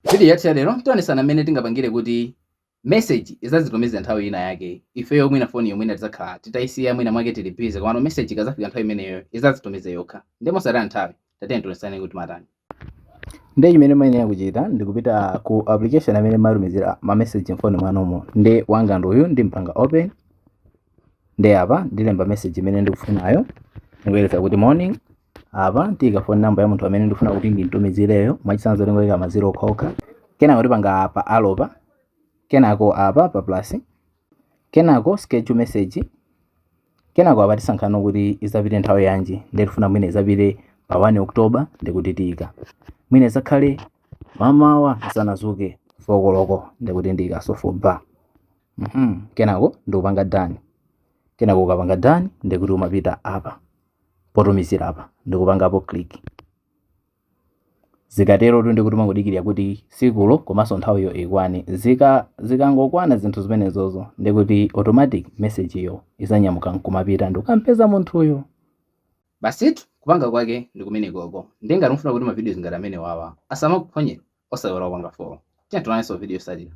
Video yathu ya lero tionesana mmene tingapangire kuti message izazitumiza nthawi ina yake. Ifeyo mwina foni yomwe tidzakhala titayisiya, mwina mwake tili busy, komano message ikazafika nthawi imeneyo izazitumiza yokha. Ndi mosataya nthawi, tatiyeni tionesane kuti matani. Ndiye chimene mayenera kuchita ndikupita ku application amene matumizira ma message mfoni mwanumo. Ndi wanga ndi uyu, ndimpanga open. Ndi apa ndilemba message imene ndikufunayo, ndikuyereza kuti "Morning". Apa ndiyika phone number ya munthu amene ndikufuna kuti ndimtumizireyo. Mwachitsanzo, tingoyika ma zero okhaokha. Kenako tipanga pa arrow pa, kenako apa pa plus, kenako schedule message. Kenako apa tisankhano kuti izapite nthawi yanji. Ndiye tifuna mwina izapite pa 1 October, ndikuti tiyika mwina izakhale mamawa asanazuke 4 koloko, ndikuti ndiyikaso 4 bar. Kenako ndikupanga done. Kenako ukapanga done, ndikuti umapita apa potumizira apa, ndikupangapo click. Zikatero tu, ndikuti umangodikirira kuti sikulo komanso nthawiyo ikwane. Zikangokwana zinthu zimenezozo, ndikuti automatic message iyo izanyamuka nkumapita ndikukampeza munthuyo. Basitu, kupanga kwake ndi kumenekoko. Ndiye ngati mufuna kuti ma videos ngati amene wawa asamakuphonyeni, osaiwala kupanga follow. Tiye tionanso video yotsatira.